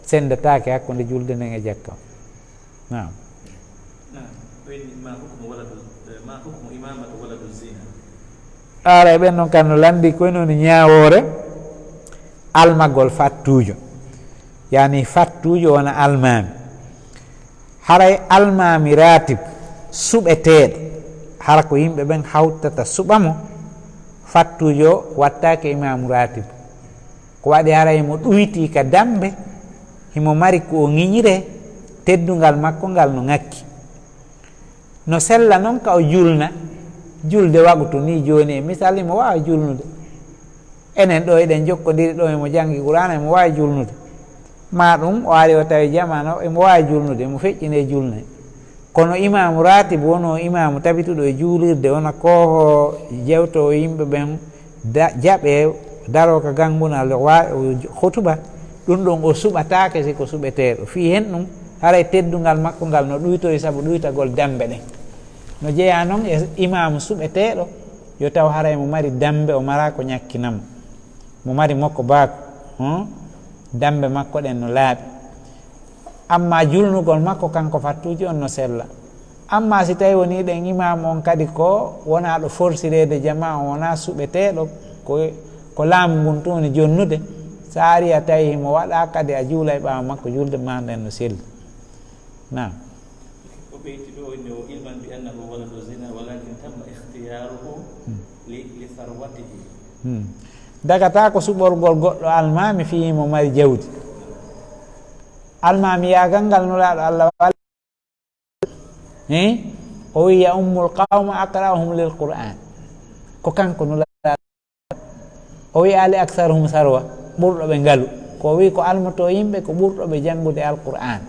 senndataake hakkunde julde nden e jakka. Naam. Naam. Ko inni ma hukmu waladu, eh, ma hukmu imamatu waladu zina? Ara e ɓen ɗon kan no lanndi ko woni ñaawoore almagol fattuujo. Yani fattuujo wona almaami. Haray almaami raatib suɓeteeɗo, hara ko yimɓe ɓen hawtata suɓa mo, fattuujo wattaake imaamu raatib. Ko waɗi haray mo ɗuytii ka dammbe, himo mari ko o ŋiñiree, teddungal makko ngal no ŋakki. No sella noon ka o julna, julde wagutu nii jooni, e misal, himo waawa julnude. Enen ɗo eɗen jokkodiri ɗo, emo janngi Qur'aana, emo waawi julnude. Maa ɗum o ari o tawi jamaa no, emo waawi julnude, emo feƴƴinee julnay. Kono imaamu raatib wonoo imaamu tabituɗo e juulirde, wona koohoo jewtoo yimɓe ɓen, da-, jaɓee daroo ka ganngunal, wa-, hutuba, ɗum ɗon o suɓataake si ko suɓeteeɗo. Fii hen ɗum, haray teddungal makko ngal no ɗuytori sabu ɗuytagol dammbe ɗen. No jeyaa noon e imaamu suɓeteeɗo, yo taw haray mo mari dammbe, o maraa ko ñakkina mo. Mo mari mokobaaku, hon? Dammbe makko ɗen no laaɓi. Amma julnugol makko kanko fattuuji on no sella. Amma si tawi woni ɗen imaamu on kadi ko wonaa ɗo forsireede jamaa on, wonaa suɓeteeɗo, ko, ko laamu ngun tun woni jonnude, sa ari a tawi himo waɗa kadi a juulay ɓaawo makko, julde maa nden no selli. Naam. O ɓeyti ɗo inni o ilman bi annahu waladu zina, walakin tamma ikhtiyaruhu li, li tharwatihi. Hmm. Dagata ko suɓorgol goɗɗo almaami fii mo mari jawdi. Almaami yaagal ngal Nulaaɗo Allah wal-, eh? O wi'i, "Ya ummul qawma aqra'uhum lil Qur'an." Ko kanko Nulaaɗo. O wi'aali aktharuhum sarwa, ɓurɗo ɓe ngalu. Ko o wi'i ko almoto yimɓe ko ɓurɗo ɓe janngude Alqur'aan.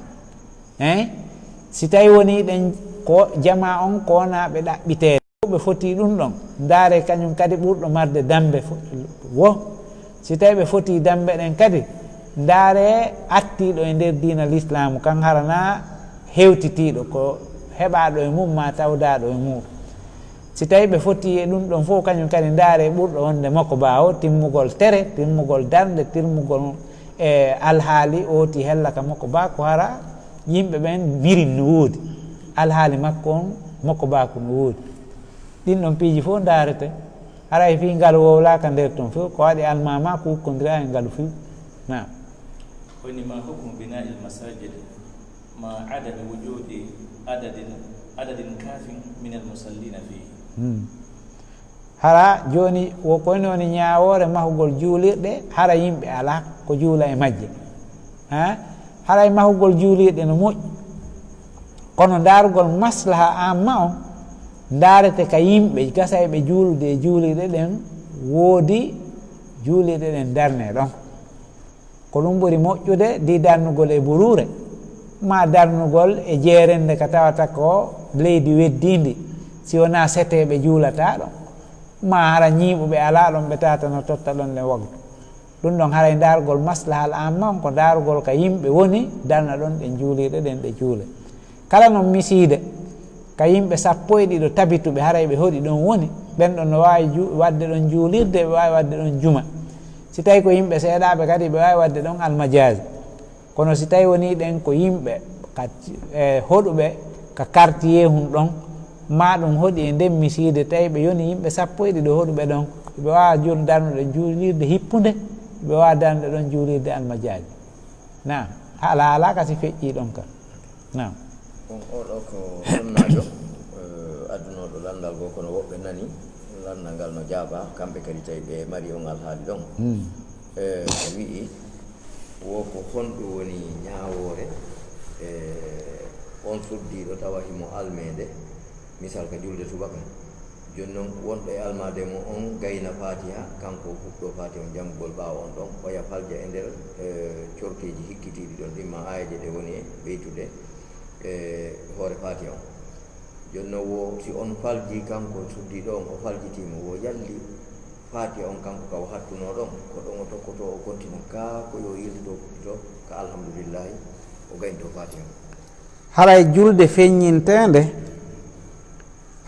Eh? Si tawi woni ɗen ko jamaa on ko wonaa ɓe ɗaɓɓiteede. Ɓe foti ɗum ɗon. Ndaare kañum kadi ɓurɗo marde dammbe fo-, wo. Si tawi ɓe foti dammbe ɗen kadi, ndaare attiiɗo e nder diina Lislaamu kan harana hewtitiiɗo ko heɓaaɗo e mum maa tawdaaɗo e mum. Si tawi ɓe foti e ɗum ɗon fof, kañum kadi ndaare ɓurɗo wonde mokobaa o, timmugol tere, timmugol darnde, timmugol e alhaali ooti hella ka mokobaa, ko hara yimɓe ɓen mbirin no woodi. Alhaali makko on, mokobaaku no woodi. Ɗin ɗon piiji fof ndaarete. Haray fii ngalu wowlaaka nder ton few, ko waɗi almaamaaku ukkondiraa e ngalu few. Naam. Woni ma hukmu bina'il masajid ma adami wujudi adadin, adadin kafin minal musallina fihi. Hmm. Hara jooni wo ko woni woni ñaawoore mahugol juulirɗe, hara yimɓe alaa ko juula e majje. Ha? Haray mahugol juulirɗe no moƴƴi. Kono ndaarugol maslaha amma on, ndaarete ka yimɓe gasa e ɓe juulude e juulirɗe ɗen woodi Juulirɗe ɗen darnee ɗon. Ko ɗum ɓuri moƴƴude di darnugol e buruure, maa darnugol e jeerende ka tawata ko leydi weddiindi, si wonaa seteeɓe juulataa ɗon, maa hara ñiiɓuɓe alaa ɗon, ɓe tawata no totta ɗon ɗen waggu. Ɗum ɗon haray daarugol maslahal amma on ko daarugol ka yimɓe woni, darna ɗon ɗen juulirɗe ɗen ɗe juule. Kala non misiide ka yimɓe sappo e ɗiɗo tabituɓe, haray ɓe hoɗi ɗon woni, ɓen ɗon no waawi ju-, waɗde ɗon juulirde, ɓe waawi waɗde ɗon juma. Si tawi ko yimɓe seeɗaaɓe kadi, ɓe waawi waɗde ɗon almajaazi. Kono si tawi wonii ɗen ko yimɓe ka, e, hoɗuɓe ka quartier hun ɗon, maa ɗum hoɗi e nden misiide, tawi ɓe yoni yimɓe sappo e ɗiɗo hoɗuɓe ɗon, ɓe waawa jul-, darnude juulirde hippunde, ɓe waawa darnude ɗon juulirde almajaazi. Naam, haala haalaaka si feƴƴii ɗon kan. Naam. On oo ɗoo ko sonnaajo, eh, addunooɗo lanndal goo, kono woɓɓe nani lanndal ngal no jaabaa, kamɓe kadi tawi ɓe mari on alhaali ɗon. Hmm. Eh, o wi'i, wo ko honɗum woni ñaawoore, eh, on suddiiɗo tawa himo almeede, misal ka julde subaka? Jooni non, wonɗo e almaade mo on gayna Faatiha, kanko o fuɗɗoo Faatiha on janngugol, ɓaawo on ɗon, oya falja e nder, eh, corteeji hikkitiiɗi ɗon ɗin, maa aayeeje ɗe woni e ɓeytude, eh, hoore Faatiha on. Jooni non, wo si on faljii, kanko suddiiɗo on, o faljitii mo, wo yalli Faatiha on kanko ka o hattunoo ɗon, ko ɗon o tokkotoo, o kontina, kaa ko yo yiltitoo fuɗɗitoo ka alhamdulillahi, o gaynitoo Faatiha on? Haray julde feññinteende,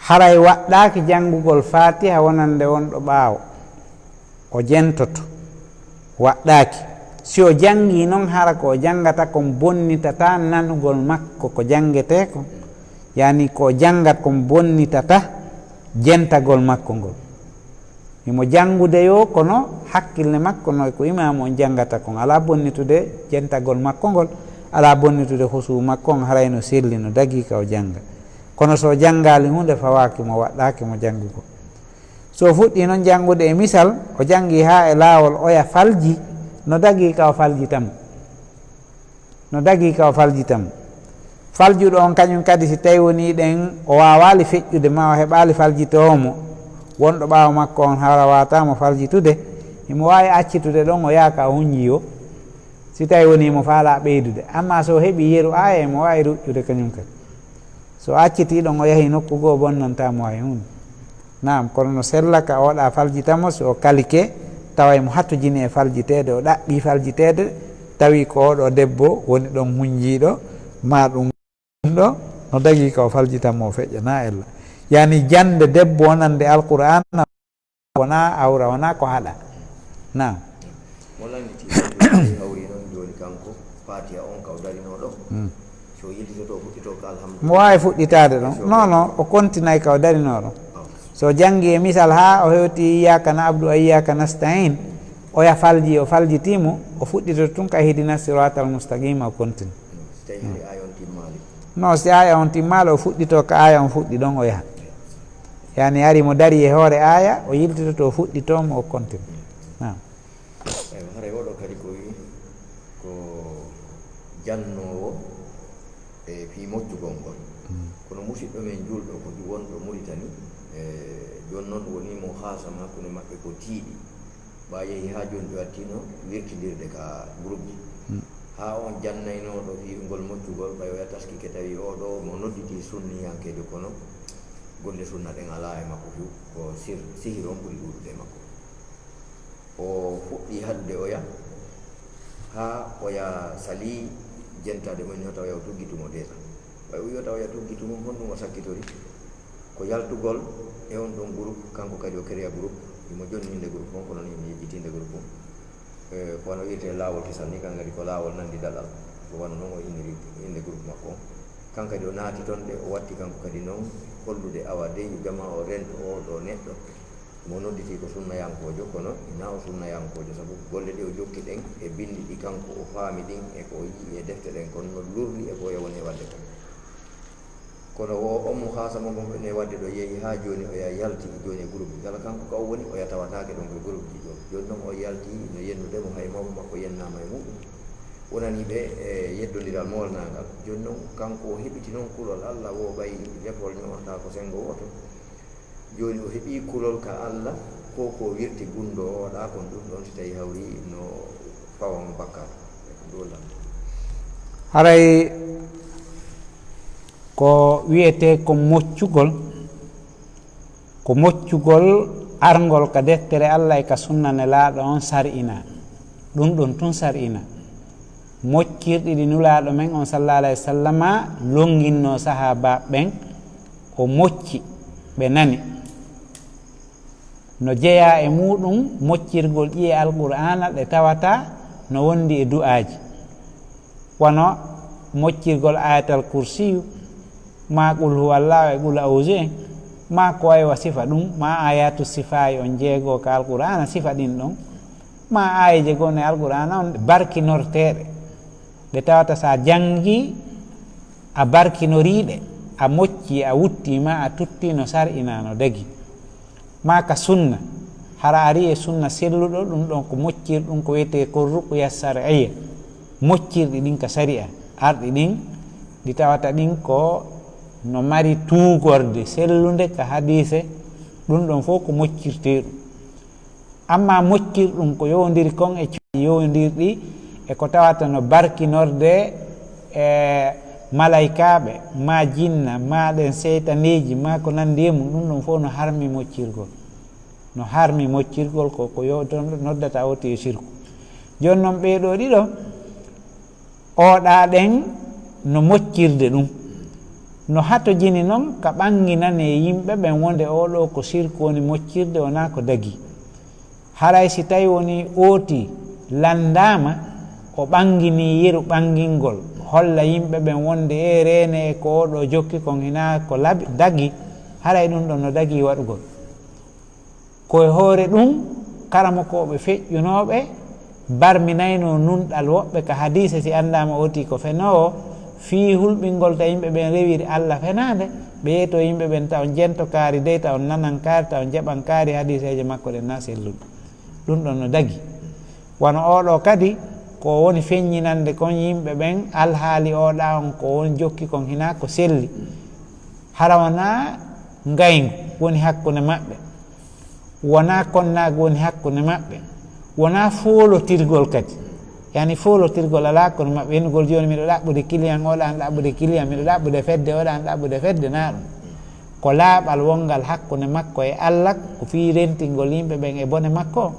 haray waɗɗaaki janngugol Faatiha wonande wonɗo ɓaawo, o jentoto, waɗɗaaki. Si o janngii non, hara ko o janngata kon bonnitataa nanugol makko ko janngetee kon, yaani ko o janngat kon bonnitataa jentagol makko ngol. Himo janngude yo, kono hakkille makko no ko imaamu on janngata kon, alaa bonnitude jentagol makko ngol, alaa bonnitude husu makko on, haray no selli, no dagii ka o jannga. Kono so o janngaali huunde, fawaaki mo, waɗɗaaki mo janngugol. So o fuɗɗii non janngude, e misal, o janngii haa e laawol, oya falji, no dagii ka o faljita mo. No dagii ka o faljita mo. Faljuɗo on kañum kadi, si tawi wonii ɗen o waawaali feƴƴude, maa o heɓaali faljitoowo mo, wonɗo ɓaawo makko on hara waawataa mo faljitude, himo waawi accitude ɗon, o yaha ka o hunjii o, si tawi wonii mo faalaa ɓeydude. Ammaa so o heɓii yeru aaya, himo waawi ruƴƴude kañum kadi. So o accitii ɗon, o yahii nokku goo, o bonnantaa mo hay huunde. Naam, kono no sella ka oɗa faljita mo, si o kalike, tawa himo hatojini e faljiteede, o ɗaɓɓii faljiteede, tawi ko oɗo debbo woni ɗon hunjiiɗo, maa ɗum ɗo, no dagii ka o faljita mo, o feƴƴa, na ella. Yaani jannde debbo wonande Alqur'aana wonaa awra, wonaa ko haɗa. Naam. Mo lannditi, hawri noon jooni kanko, Faatiha on ka o darinoo ɗo. Mm. So yiltitoto, o fuɗɗitoo ka alhamdulillah. Mo waawi fuɗɗitaade ɗon. Non, non, o kontinay ka o darinoo ɗon. Ah. So janngi e misal haa o hewti Iyyaka na'budu wa iyyaka nasta'in, oya falji, o faljitiimo, o fuɗɗitoto tun ka ihdina siratal mustaqima, o kontina. Si tawi hari aaya on timmaali. Non, si aaya on timmaali, o fuɗɗitoo ka aaya on fuɗɗi ɗon, o yaha. Yaani hari mo dari e hoore aaya, o yiltitoto, o fuɗɗitoo mo, o kontina. Naam. Eywa, haray oɗo kadi ko wi-, ko jannoowo e fii moccugol ngol. Mm. Kono musiɗɗo men juulɗo ko ju-, wonɗo Muritani, e jooni non wonii mo haasama hakkunde maɓɓe ko tiiɗi. Ɓaa yehi haa jooni ɓe wattiino wirtindirde ka groupe ji. Mm. Haa on jannaynooɗo fii ngol moccugol, ɓay oya taskike tawi oo ɗoo mo nodditii sunniyankeejo, kono golle sunna ɗen alaa e makko few, ko sir-, sihir on ɓuri ɗuuɗude e makko. O fuɗɗii haɗude oya, haa oya salii jentaade mo, ni o tawa yo tuggitu mo déjà. Ɓay o wi o tawa yo tuggitu mo, honɗum o sakkitori? Ko yaltugol e on ɗon groupe, kanko kadi o créa groupe, himo jonni innde groupe on, kono ni himo yejjiti innde groupe on. E, ko wano wi'etee laawol kisal ni, kan kadi ko laawol nanndi daɗal. Ko wano non o inniri innde groupe makko on. Kan kadi o naati ton de, o watti kanko kadi non hollude awa dey yo jamaa o rento oo ɗoo neɗɗo. Mo nodditii ko sunnayankoojo, kono hinaa o sunnayankoojo, sabu golle ɗe o jokki ɗen e binndi ɗi kanko o faami ɗin e ko o yi'i e defte ɗen kon no lurri e ko oya woni e waɗde kon. Kono wo on muhaasama mo ene waɗde ɗo yehi haa jooni, oya yalti jooni e groupe ji. Kala kanko ka o woni, oya tawataake ɗon ko e groupe ji ɗo. Jooni non o yalti no yennude mo, hay mawɓe makko yennaama e muɗum. Wonanii ɓe e yeddondiral moolnaangal. Jooni non kanko o heɓiti non kulol Alla, wo ɓay lefol ño'ortaa ko senngo wooto. Jooni o heɓii kulol ka Alla, Ko ko wirti gunndo o, ɗa kon ɗum ɗon, si tawi hawri no fawa mo bakkaatu. E ko ɗo lan. Haray ko wiyetee ko moccugol, ko moccugol arngol ka deftere Allah e ka sunna Nelaaɗo on sar'ina. Ɗum ɗon tun sar'ina. Moccirɗi ɗi Nulaaɗo men on, sallallahu alayhi wa sallama, lonnginnoo sahaabaaɓe ɓen, o mocci, ɓe nani. No jeyaa e muuɗum moccirgol ƴi'e Alqur'aana ɗe tawata no wondi e du'aaji, wano moccirgol Aayatal Kursiyu, maa Qul Huwallaahu e Qul A'uuzu en, maa ko way wa sifa ɗum, maa aayaatu sifaa'i on jeego ka Alqur'aana sifa ɗin ɗon, maa aayeeje goo e Alqur'aana on barkinorteeɗe, ɗe tawata sa janngi a barkinorii ɗe, a moccii, a wuttii, maa a tuttii no sar'inaa, no dagi. Maa ka sunna, hara arii e sunna selluɗo, ɗum ɗon ko moccirɗum ko wiyetee ko ruqya sar'iyya, moccirɗi ɗin ka sari'a, arɗi ɗin, ɗi tawata ɗin ko no mari tuugorde sellunde ka hadiise, ɗum ɗon fof ko moccirteeɗum. Amma moccirɗum ko yowondiri kon e cuuɗi yowondirɗi e ko tawata no barkinorde e malaykaaɓe, maa jinna, maa ɗen seytaneeji, maa ko nanndi e mum, ɗum ɗon fof no harmi moccirgol. No harmi moccirgol ko, ko yo-, to noddata o to e sirku. Jooni non ɓee ɗoo ɗiɗo, oɗa ɗen no moccirde ɗum. No hatojini non ka ɓannginane yimɓe ɓen wonde oo ɗoo ko sirku woni moccirde, wonaa ko dagii. Haray si tawi woni ooti lanndaama, o ɓannginii yeru ɓanngingol, holla yimɓe ɓen wonde e reene e ko oo ɗoo jokki kon hinaa ko labi-, dagii, haray ɗum ɗon no dagii waɗugol. Ko e hoore ɗum, karamokooɓe feƴƴunooɓe barminaynoo nunɗal woɓɓe ka hadiise, si anndaama ooti ko fenoowo, fii hulɓingol ta yimɓe ɓen rewiri Alla fenaande, ɓe yeetoo yimɓe ɓen ta on jento kaari dey, ta on nanan kaari, ta on jaɓan kaari hadiiseeje makko ɗen na selluɗe. Ɗum ɗon no dagi. Wano oo ɗoo kadi, ko woni feññinande kon yimɓe ɓen alhaali oo ɗaa on, ko woni jokki kon hinaa ko selli. Hara wonaa ngayngu woni hakkunde maɓɓe. Wonaa konnaagu woni hakkunde maɓɓe. Wonaa foolotirgol kadi. Yani foolotirgol alaa hakkunde maɓɓe. Hennugol jooni miɗo ɗaɓɓude kiliyan, oɗa an ɗaɓɓude kiliyan, miɗo ɗaɓɓude fedde, oɗa an ɗaɓɓude fedde, naa ɗum. Ko laaɓal wonngal hakkunde makko e Alla, ko fii rentingol yimɓe ɓen e bone makko.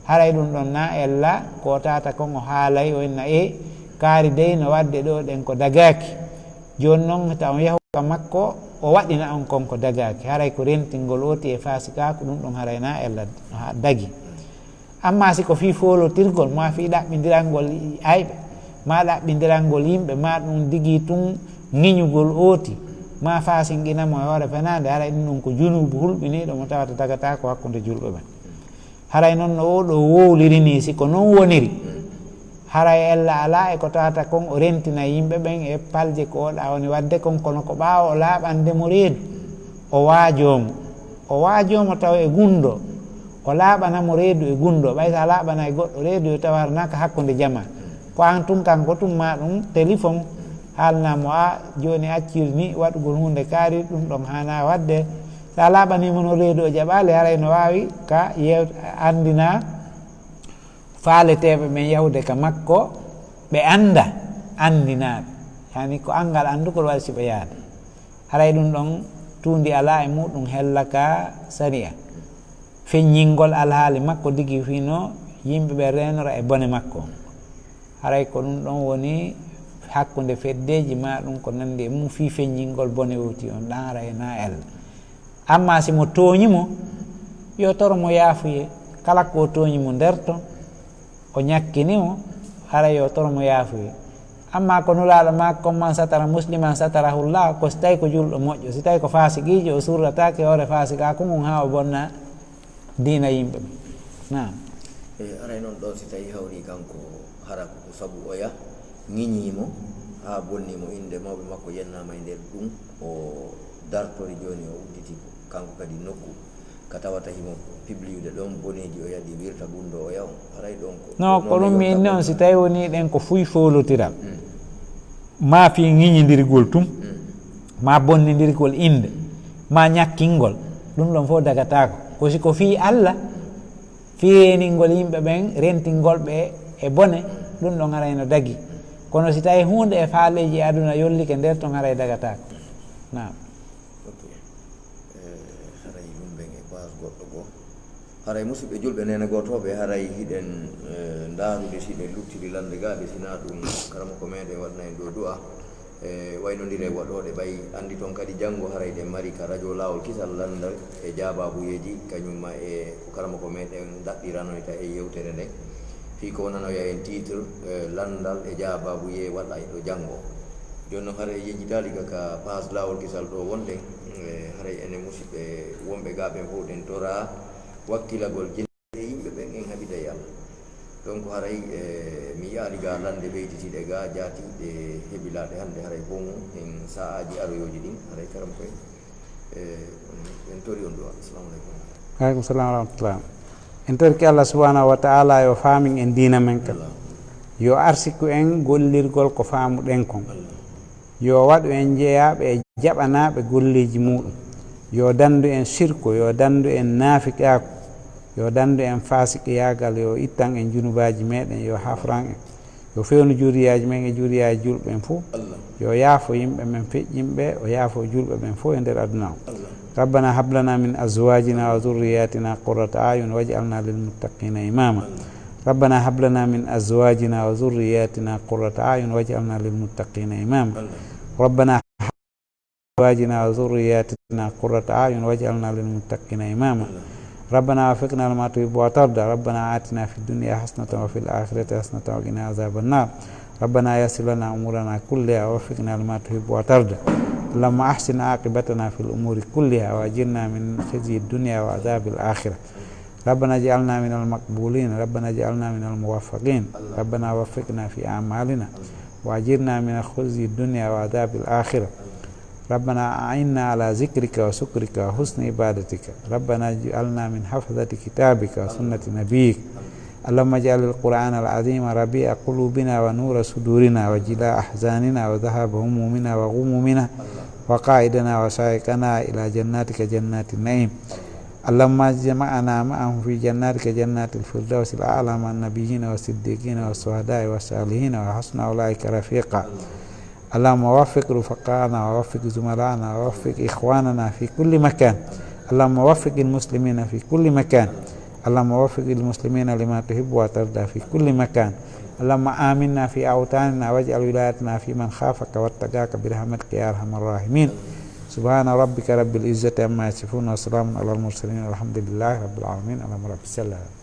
Haray ɗum ɗon na ella ko tata kon o haalay, o inna e kaari dey no waɗde ɗoo ɗen ko dagaaki. Jooni non ta on yahu ka makko, o waɗina on kon ko dagaaki. Haray ko rentingol ooti e faasikaaku, ɗum ɗon haray na ella ha dagi. Amma si ko fii foolotirgol, maa fii ɗaɓɓindirangol ayɓe, maa ɗaɓɓindirangol yimɓe, maa ɗum digi tun ŋiñugol ooti, maa faasinqina mo e hoore fenaande, haray ɗum ɗon ko junuubu hulɓiniiɗo mo tawata dagataako hakkunde julɓe ɓen. Haray non no oo ɗoo wowliri nii, si ko non woniri, haray ella alaa e ko tawata kon o rentina yimɓe ɓen e palje ko oɗa woni waɗde kon, kono ko ɓaawo o laaɓande mo reedu, o waajoo mo. O waajoo mo tawa e gunndoo, o laaɓana mo reedu e gunndoo. Ɓay so a laaɓana e goɗɗo reedu, yo taw hara na ka hakkunde jamaa. Ko an tun kanko tun maa ɗum telefon, haalna mo a jooni accir ni waɗugol huunde kaari, ɗum ɗon haanaa waɗde. So a laaɓanii mo no reedu o jaɓaali, haray no waawi ka yew-, anndina faaleteeɓe ɓen yahude ka makko, ɓe annda, anndinaaɓe. Yani ko anngal anndugol waɗi si ɓe yaade. Haray ɗum ɗon tuundi alaa e muɗum hella ka sariya. Feññingol alhaali makko digi fino yimɓe ɓe reenora e bone makko. Haray ko ɗum ɗon woni hakkunde feddeeji maa ɗum ko nanndi e mum fii feññingol bone wowti on ɗan haray na ella. Amma si mo tooñi mo, yo toro mo yaafuye. Kala ko tooñi mo nder ton, o ñakkini mo, haray yo toro mo yaafuye. Amma ko Nulaaɗo maaki kon, "Man satara musliman satarahullah," ko si tawi ko julɗo moƴƴo, si tawi ko faasiqiijo, o surrataake hoore faasikaaku ngun haa o bonna diina yimɓe ɓen. Naam. E, haray non ɗon si tawi hawri kanko, hara ko ko sabu oya ŋiñii mo, haa bonni mo innde, mawɓe makko yennaama e nder ɗum, o dartori jooni, o udditi kanko kadi nokku ka tawata himo pibliyude ɗon boneeji oya ɗi wirta gunndoo oya on. Haray ɗon ko, no, ko ɗum mi inni on, si tawi wonii ɗen ko fuy foolotiral, mm, maa fii ŋiñindirgol tun, mm, maa bonnindirgol innde, maa ñakkingol, ɗum ɗon fof dagataako. Ko si ko fii Alla, Feeningol yimɓe ɓen, rentingol ɓe e bone, ɗum ɗon haray no dagi. Kono si tawi huunde e faaleeji e aduna yollike nder ton, haray dagataako. Naam. Ok. Eh, haray ɗum ɓen e paas goɗɗo goo. Haray musidɓe julɓe, neene gootooɓe, haray hiɗen, eh, ndaarude si hiɗen luttiri lande gaa de, si naa ɗum karamoko meɗen waɗana en ɗoo du'a. E waynondire waɗooɗe ɓay anndi ton kadi janngo haray ɗen mari ka radio Laawol Kisal lanndal e jaabaabuyeeji, kañum ma e ko karamoko meɗen daɗɗiranoyta e yewtere nden. Fii ko wonanoya en titre, eh, lanndal e jaabaabuyee waɗa e ɗo janngo. Jooni non haray yejjitaali ka, ka paas Laawol Kisal ɗo wonɗen, eh, haray enen musidɓe wonɓe gaa ɓen fow ɗen toraa wakkilagol e yimɓe ɓen en haɓida e Allah. Donc haray, eh, mi yi'aali gaa lande ɓeyditiiɗe gaa jaati ɗe hebilaaɗe hannde haray bomu en sa'aaji aroyooji ɗin haray karam koye. Eh, en tori on du'a. Assalamu alaikum. Aleykum salam wa rahmatullah. En torki Allah subhanahu wa ta'ala yo faamin en diina men kan. Allah. Yo arsiku en gollirgol ko faamuɗen kon. Allah. Yo waɗu en jeyaaɓe e jaɓanaaɓe golleeji muuɗum. Yo danndu en sirku, yo danndu en naafiqaaku, yo danndu en faasiqiyaagal, yo ittan en junubaaji meɗen, yo hafran en. Yo fewnu juriyaaji men e juriyaaji julɓe ɓen fow. Allah. Yo yaafo yimɓe men feƴƴinɓe, o yaafo julɓe ɓen fow e nder aduna o. Allah. ربنا هب لنا من أزواجنا وذرياتنا قرة أعين واجعلنا للمتقين إماما. ربنا هب لنا من أزواجنا وذرياتنا قرة أعين واجعلنا للمتقين إماما. ربنا هب أزواجنا وذرياتنا قرة أعين واجعلنا للمتقين إماما. ربنا وفقنا لما تحب وترضى. ربنا آتنا في الدنيا حسنة وفي الآخرة حسنة وقنا عذاب النار. ربنا يسر لنا أمورنا كلها ووفقنا لما تحب وترضى. اللهم أحسن عاقبتنا في الأمور كلها وأجرنا من خزي الدنيا وعذاب الآخرة. ربنا اجعلنا من المقبولين، ربنا اجعلنا من الموفقين، ربنا وفقنا في أعمالنا، وأجرنا من خزي الدنيا وعذاب الآخرة. ربنا أعنا على ذكرك وشكرك وحسن عبادتك. ربنا اجعلنا من حفظة كتابك وسنة نبيك. اللهم اجعل القرآن العظيم ربيع قلوبنا ونور صدورنا وجلاء أحزاننا وذهاب همومنا وغمومنا وقائدنا وسائقنا إلى جناتك جنات النعيم. اللهم اجمعنا معهم في جناتك جنات الفردوس الأعلى مع النبيين والصديقين والشهداء والصالحين وحسن أولئك رفيقا. اللهم وفق رفقاءنا ووفق زملائنا ووفق إخواننا في كل مكان. اللهم وفق المسلمين في كل مكان. اللهم وفق المسلمين لما تحب وترضى في كل مكان. اللهم آمنا في أوطاننا واجعل ولايتنا في من خافك واتقاك برحمتك يا أرحم الراحمين. سبحان ربك رب العزة عما يصفون وسلام على المرسلين والحمد لله رب العالمين. اللهم رب صل على